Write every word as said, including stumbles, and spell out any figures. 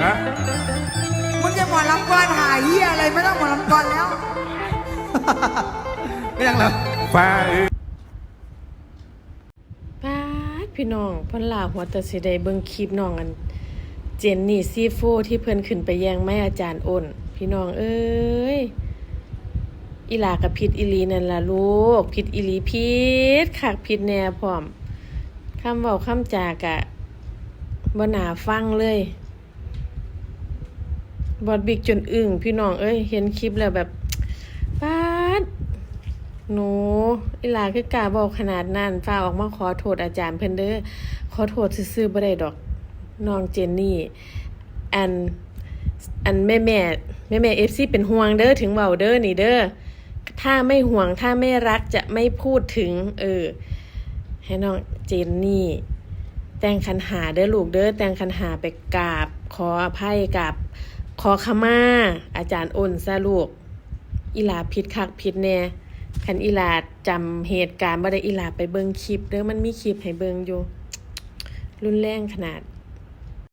ฮะ มึงจะหมอลำก่อนหาเฮียอะไร ไม่ต้องหมอลำก่อนแล้ว ก็ยังเหรอฟ้า ป๊าดพี่น้อง เพิ่นลาหัวแต่สิได้เบิ่งคลิปน้องอัน เจนนี่ซีโฟที่เพิ่นขึ้นไปแย่งไมค์อาจารย์อ้น พี่น้องเอ้ย อีหลากะผิดอีหลีนั่นล่ะลูก ผิดอีหลี ผิดคักผิดแน่พร้อม คำเว้าคำจากะบ่น่าฟังเลย บอสบิ๊กจนอึ้งพี่น้องเอ้ย เห็นคลิปแล้วแบบป๊าด หนู อีหลาคือกล้าเว้าขนาดนั้น ฟ้าวออกมาขอโทษอาจารย์เพิ่นเด้อ ขอโทษซื่อๆบ่ได้ดอก น้องเจนนี่ อัน อันแม่ๆ แม่ๆ เอฟซี เป็นห่วงเด้อ ถึงเว้าเด้อนี่เด้อ ถ้าไม่ห่วง ถ้าไม่รักจะไม่พูดถึง เออ ให้น้องเจนนี่ แต่งขันหาเด้อลูกเด้อ แต่งขันหาไปกราบ ขออภัย กราบ ขอขมา อาจารย์อ้นซะลูก อีหลาผิดคักผิดแน่ คันอีหลาจำเหตุการณ์บ่ได้ อีหลาไปเบิ่งคลิปเด้อ มันมีคลิปให้เบิ่งอยู่ รุนแรงขนาด